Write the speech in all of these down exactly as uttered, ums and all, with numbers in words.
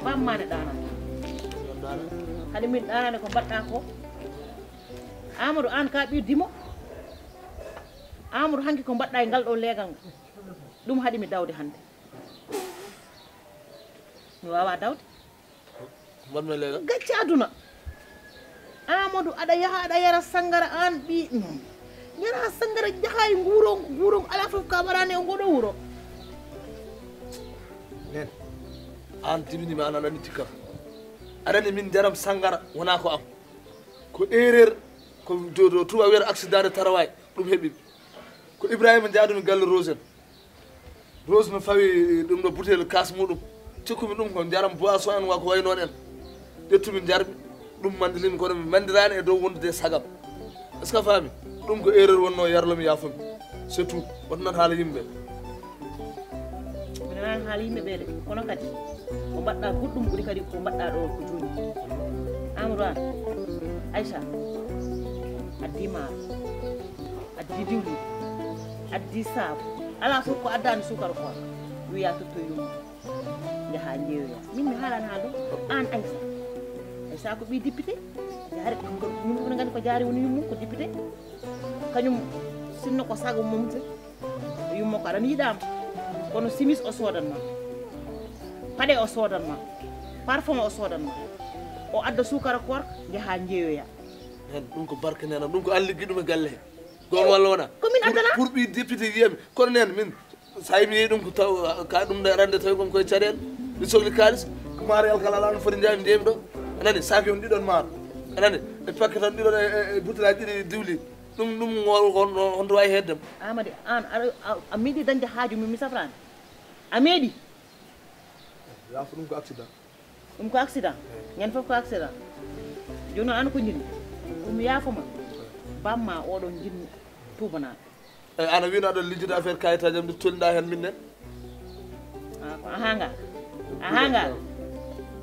Bammaane ɗaanata. Haɗi min ɗaanane ko mbaɗɗa ko. Amadou, aan ka ɓii dimo. Amadou, hanki ko mbaɗɗa e ngal ɗo leegal ngal. Ɗum haɗi mi dawde hannde. Mi waawaa dawde. Mbaɗmi e leegal. Gacce aduna. Amadou, aɗa yaha aɗa yara sanngara aan ɓii. Non. Yara sanngara jaha e nguuro nguuro alaa fof ka waɗaani e ngoɗo wuro. Nen. Aan tibini ma aan aɗa anndi tikkam. Aɗa anndi min njaram sanngara wonaa ko am. Ko erreur, ko do, do tuba wiyata accident de travail, ɗum heɓi. Ko Ibrahima njaadumi galle Rose en. Rose no fawi ɗum ɗo butel kaas muɗum. Cikkumi ɗum ko njaram boisson en wa ko way noon en. Ƴettumi njarmi ɗum mandilimi kono mi mandiraani e dow wondude e sagam. Est-ce que a faami? Ɗum ko erreur wonnoo yarlo mi yaafumi. C'est tout. Wonnan haala yimɓe. Mi nanaan haala yimɓe ɓee de. Kono kadi ko mbaɗɗa goɗɗum ɓuri kadi ko mbaɗɗa ɗo ko jooni. Amadou Anne, Aïcha, addi maaro, addi diwlin, addi saabu. Alaa fof ko addaani suukara koor. Wiya totto yumma. Njaha njeeyoya. Min mi haalani haala ɗum. Aan Aïcha. Aïcha ko ɓii député. Jaari ɗum ko yumma ko nganndi ko jaari woni yummum ko député. Kañum sinno ko sago mum te. Yumma ko aɗa yiɗaama. Kono simis o soodan ma. Paɗe o soodan ma. Parfum o soodan ma. O adda suukara koor njaha njeeyoya. Nen ɗum ko barke nenam ɗum ko an liggi ɗum e galle he. Goon walla wona? Ko min addana? Pour ɓii député wiyami kono nen min sa yi mi yeeyi ɗum ko taw ka ɗum rande tawi kon koye caɗele mi sohli kaalis. Ko maaro yalkal alaa no foti njaami ndiyami ɗo. A nani saaki on ɗiɗon maaro. A nani e pakke tan ɗiɗon e butelaaji ɗiɗi diwli. Ɗum ɗum honto wawi heeddem? Amadi, aan a meeɗi dañde haaju mum mi safraani? A meeɗi? Yaafo ɗum ko accident. Ɗum ko accident? Ñande fof ko accident. Jooni noon aan ko njiɗmi ɗum yaafo ma. Bamma oɗo njiɗmi tuubanaa. Eyi ana wino aɗa lijjude affaire kayitaji am ɗi tolniɗa hen min nen. Ko ahangal ahangal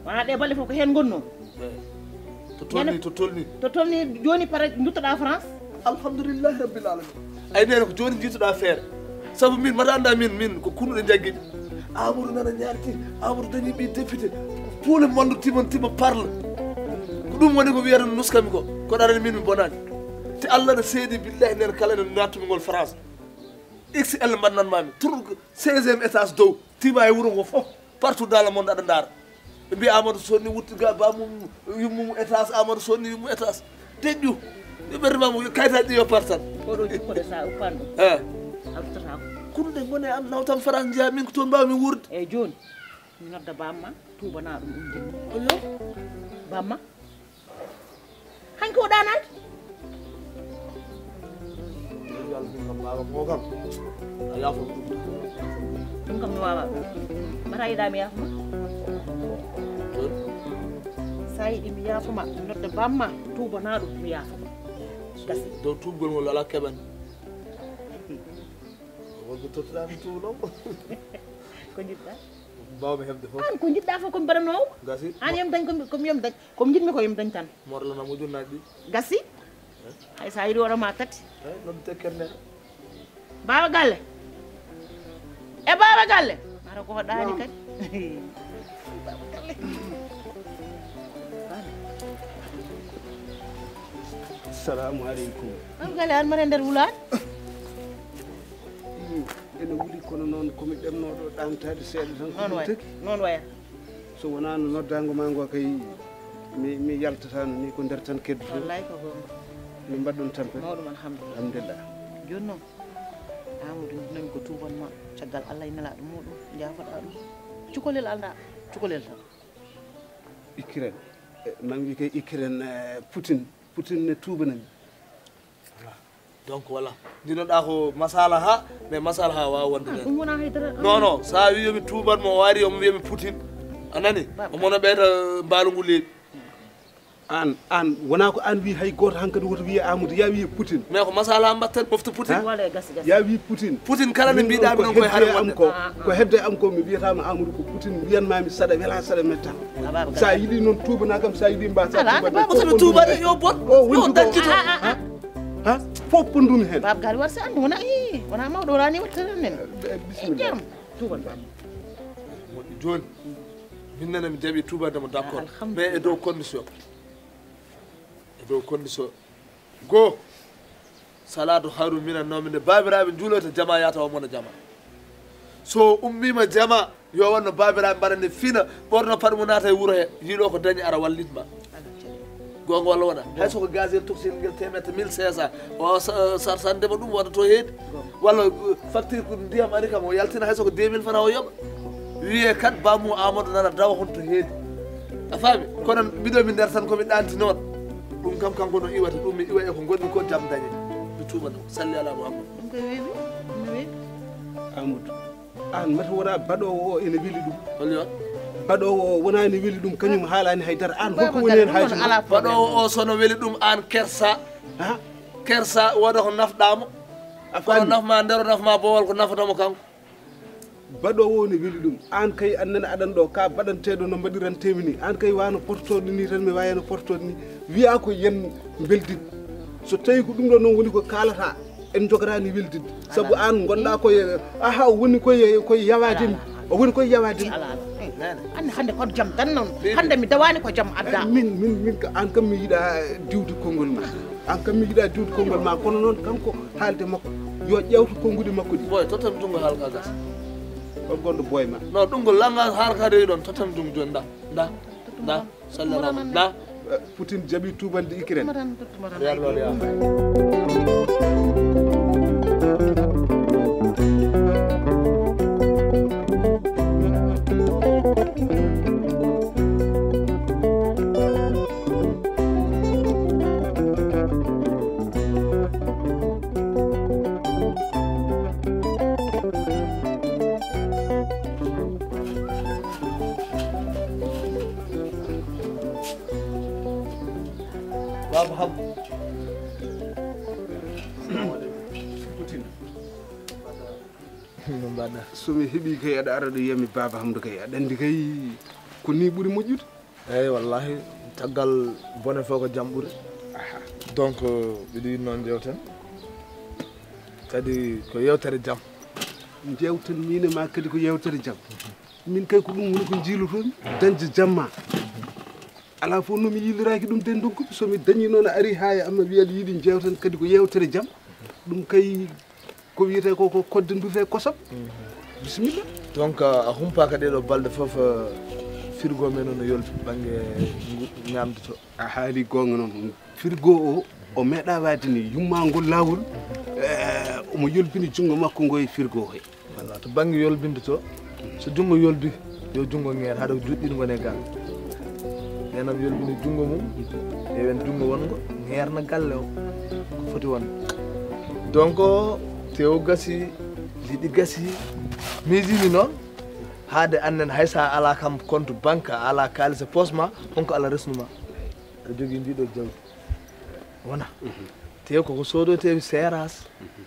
wona ɗe balle fof ko hen gonno. To tolni to tolni to tolni joni para duttoɗa France. Alhamdulillahi rabbil alamin. Ay nene ko joni jituɗa feere. Sabu min mata anda min min ko kunuɗe jaggiɗi. Amadou nana ñaarti. Amadou dañi ɓi député. Pour le monde timon tima parle. Ko ɗum woni ko wiyata nuskami ko kono aɗani min mi bonani. Te allah no seedi billahi nden kala ene nattumi ngol France. Xl mbannan mami tour seizième étage dow tima e wuuro ngo fof. Partout dans le monde aɗa ndaara. Ɓe mbiya amadou sonni wutti ga bamum yummum étage amadou sonni yummum étage. Deƴƴu. Yo ɓerre mamo kayitaji ɗi yo partan. Oɗo jikkoɗe sa uppan ɗum. E altatako. Kono ɗe gone an nawtan france jeeya min ko toon mbawmi wuurde. Eyyi joni mi nodda bamma tubana ɗum ɗum jinni. Oyo. Bamma. Hanki o ɗanaaki. Ɗum kam mi wawa ɗum. Mata yiɗa mi yaafuma. Sa yiɗi mi yaafuma nodda bamma tubanaa ɗum mi yaafuma. Gasi. Dow tuubgol ngol alaa keɓani. Wonko tottuɗa mi tuuba noon. Ko jiɗɗa? Mbawmi heɓde fof. An ko jiɗɗa fof komi mbaɗanoowo. Gasi. An yom dañ komi yom dañ. Komi jiɗmi ko yom dañ tan. Morlanam ujunnaji ɗi. Gasi. Hay sa yiɗi oɗo ma tati. Eyi noon tekkere nde. Baaba galle. E baaba galle. Mara ko hoɗaani kadi. Assalamu aleykum. Baaba galle an mara nder wulaani. Ene wuli kono noon komi ɗemnoɗo ɗamtaade seeɗa tan. Noon waya. Noon waya. So wonaa no noddaango maa ngoo kay mi mi yaltataa no nii ko nder tan keddoto. Wallaay ko goonga. No mbaɗɗon tampe? Mawɗum alhamdulillah. Alhamdulillah. Jooni noon Amadou nani ko tuuban ma caggal Allah e nelaaɗo muɗum njaafoɗaa ɗum. Cukalel aldaa cukalel tan. Ikkiren. Nan wiyi kay ikkiren Poutine. Poutine ne tuubanami. Donc voilà. Ndinoɗa ko masala ha mais masala ha wawa wonde ɗum wona haydara. Non non sa wi yomi tuuban mo o ari omo wiyami poutine. A nani? Omono ɓeyta mbaalu ngu leeɓi. An an wona ko an wi hay goto hankadi woto wiye amadou ya wiye poutine. Mais ko masala ha mbatten mofta poutine. Ya wi poutine. Poutine kala ne mbiɗami noon koye haare am ko. Ko hedde am ko mi wiyatama amadou ko poutine wiyanmami saɗa wela saɗa metta. Sa yiɗi noon tuubana kam sa yiɗi mbasa. Poutine tuubade yo bon. Yo dañcito. Ha fof pondumi hen. Baba gali war sa andu wona i wona mawɗo wona ni wattata nen. Bisimilla. Tuuban baba. Moƴƴi joni. Min nana mi jaɓi tuubande mo, d'accord. Mais e dow condition. E dow condition. Goo, salaatu hayru minan nawmi, nde baabiraaɓe njuuloyta jama, yaata o mona jama. So ummiima jama, yo wonno baabiraaɓe mbaɗa nde fina, ɓorno paɗe mum, naata e wuro he, yiiɗo ko dañi ara wallit ma. Goonga walla wona? Hay so ko gazelle toxine ngel teemedde, mille cinq cents, o sa-, sarsande ma ɗum, waɗa to heedi. Walla, uh, facture ko ndiyam ari kam, o yaltina hay so ko deux mille francs o yoɓa. Wiyee kat, bammu Amadou nana dawa honto heedi. A faami? Kono miɗo mi nder tan ko mi ɗanti noon. Ɗum kam kanko no iwata, ɗum mi iwa e ko ngonmi ko jam dañe. Mi tuuba ɗum. Salli ala Muhammad. Ɗum koye weeɓi, ɗum no weeɓi. Amadou, aan mata wona baɗoowo o ene weli ɗum. Holi on? Baɗoowo o wona ene weli ɗum, kañum haalaani hay dara. Aan holko woni heen haaju ma? Baɗoowo o so no weli ɗum, aan kersa. Ha? Kersa, wooda ko nafɗaa mo. A faami? Kono naf ma nder, naf ma bowal ko nafata mo kanko. Baɗoowo o ne weli ɗum. Aan kay, aan nana aɗan ɗo, ka baɗanteeɗo no mbaɗiranteemi ni. Aan kay, wano portooɗo ni tan, mi waayano portooɗo ni. Wiyaa ko yen mbeldin. So tawi ko ɗum ɗo noon woni ko kaalata, en njogataani weldidde. Sabu aan ngonɗaa koye, aha, o woni koye, koye yawaade mi. O woni koye yawaade mi. Anne hannde ko jam tan noon. Hannde mi dawaani ko jam adda. Min, min, min ka, aan kam mi yiɗa diwde konngol ma. Aan kam mi yiɗa diwde konngol ma, kono noon kanko haalde makko. Yo ƴeewtu konnguɗi makko ɗi. Boy, tottam junngo haalka gas. Kon gonɗo boy ma. Non, ɗum ko langa haalka rewi ɗon, tottam junngo jooni, nda, nda, nda, sallallahu alaihi, nda. Eh, Putin jaɓi tuubande Ukraine. Yarlol ya. Baba Hamma. No mbaɗɗa? So mi heɓii kay, aɗa ara ɗo yiyami Baba Hamdu kay, aɗa anndi kay ko nii ɓuri moƴƴude. Eeyi, wallahi, caggal bone fof ko jam ɓuri. Aha. Donc, mbiɗo yiɗi noon njeewten. Kadi ko yeewtere jam. Njeewten miin e ma kadi ko yeewtere jam. Min kay ko ɗum woni ko njiilotoomi, dañde jam ma. Alaa fof no mi yiiliraaki ɗum de ndonkuɓe, so mi dañii noon a arii haa e am a wiya aɗa yiɗi njeewten kadi ko yeewtere jam. Ɗum kay ko wiyetee ko, ko kodde ndufe kosam. Bisimilla. Donc, a humpaaka ɗee ɗoo balɗe fof, eh, frigo men o no yolbi bannge ngu-, ñaamde to. A haali goonga noon. Frigo o, o meeɗaa waade ni yummaangol laawol, eh, omo yolbini junngo makko ngo e frigo he. Voilà, to bannge yolbinde to, so junngo yolbi, yo junngo ŋeer, haɗa juɗɗiɗi ngone gal. Neenam yolbini junngo mum, ƴeewen junngo wonngo ŋeerna galle o, ko foti wonde. Donc, tew gasi, liɗɗi gasi, miijimi noon, haade annen hay so a alaa kam compte banque, a alaa kaalis e poos ma, honko Allah resnu ma? Aɗa jogii ndii ɗoo jawdi. Wona. Mhm. Te koko soodoytee seeraas. Mhm.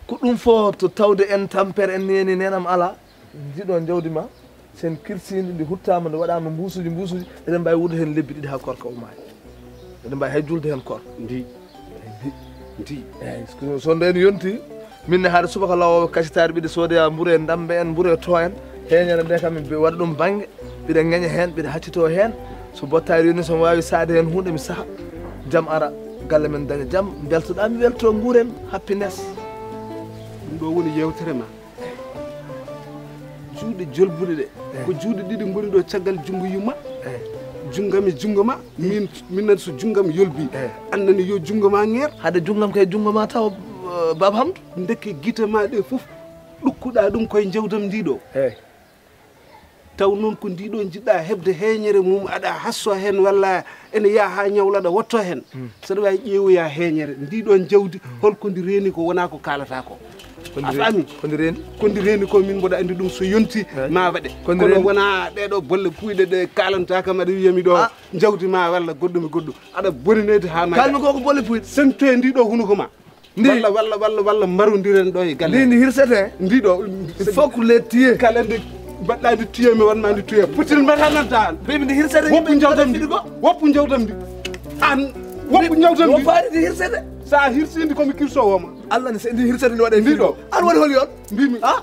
Ko ɗum fof to tawde en tampere en neni nenam alaa. Ndii ɗoo jawdi ma, sen kirsiindi ndi huttaama, ndi waɗaama mbuusuuji, mbuusuuji, eɗen mbaawi wuurde heen lebbi ɗiɗi haa koorka o maaya. Eɗen mbaawi hay juulde heen koor. Ndi. Ndi. Ndi. Eeyi, so, so ndeen yonti, min ne haade subaka lawoowo kacitaari, mbiɗa soodoya mburu e ndambe en, mburu e to en. Heeñere nde kam, mi waɗa ɗum bannge, mbiɗa ŋeña heen, mbiɗa haccitoo heen. So bottaari yoni, so mi waawi saade heen huunde, mi saha. Jam ara, galle men daña jam, mbeltoɗaa, mi weltoo, nguuren, happiness. Ɗum ɗo woni yeewtere ma. Juuɗe jolbuɗe ɗe, eh, ko juuɗe ɗiɗi ngoni ɗo caggal junngo yumma. Eh. Junngam e junngo ma, min, min nan so junngam yolbi. Eh. An nani yo junngo ma ŋeer. Hade junngam kay junngo ma taw, eh, Baba Hamdu. Ndeke gite ma ɗe fof, ɗukkuɗa ɗum koye jawdam ndi ɗo. Eh. Taw noon ko ndi ɗo njiɗɗa heɓde heeñere mum, aɗa hasso heen walla ene yaha haa ñawla, aɗa wotto heen. Hmm. Saɗa waawi ƴeewoya heeñere, ndi ɗo jawdi, hmm, holko ndi reeni ko wona ko kaalata ko. Ko ndi A re-, faami? Ko ndi reeni? Ko ndi reeni ko min mboɗo anndi ɗum so yonti, eh, ma waɗe. Ko ndi Kono reeni? Wona ɗee ɗo bolle puyɗe ɗe kaalanta kam, aɗa wiya mi ɗo Ah. jawdi ma walla goɗɗum e goɗɗum. Aɗa bonineede haa ma Kalmi ko ko bolle puyɗe. Sento e ndi ɗo hunuko ma. Ndi Walla, walla, walla, walla mbarondiren ɗo e galle. Ndi, ndi hirsete. Ndi ɗo. Il faut que les tuer. Kala nde mbaɗɗa ndi tuye, mi wanma ndi tuye. Putin mbaɗa nanta an. Baby, ndi hirsete. Woppu jawdam ndi. Woppu jawdam ndi. An, woppu jawdam ndi. Woppaani ndi hirsete. Sa hirsindi ko mi kirsowo ma. Allah ne, se ndi hirsete ndi waɗe Ndi ɗo. An woni holi on? Mbimi. Ah?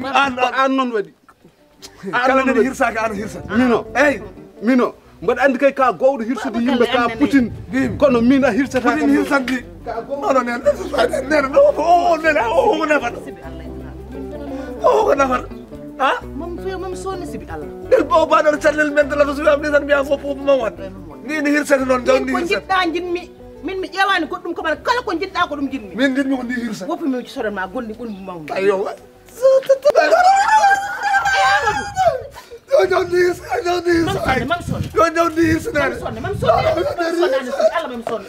An, an noon waɗi. Kala nani hirsaka an hirsa. Mino. Eyyi. Mino. Mboɗo anndi kay ka gowɗo hirsude yimɓe ka putin. Kono min a hirsata. Putin hirsandi. Oɗo nen nene o nene o ko nafata. O ko nafata. Ha? Mam fiyo mam sonni sibi Allah. Del bo ba dar channel men dala to suwa mi tan mi an ko fu ma wan. Ni ni hirsata non jawdi hirsata. Ko jiɗɗa jinmi. Min mi ƴeewani goɗɗum ko man kala ko jiɗɗa ko ɗum jinmi. Min jinmi ko ni hirsa. Woppi mi ci sodan ma gondi ɓuri mawni. Ayo. Yo ñaw ni hirsa, yo ñaw ni hirsa. Mam sonne, mam sonne. Yo ñaw ni hirsa. Mam sonne, mam sonne. Mam sonne, Allah mam sonne.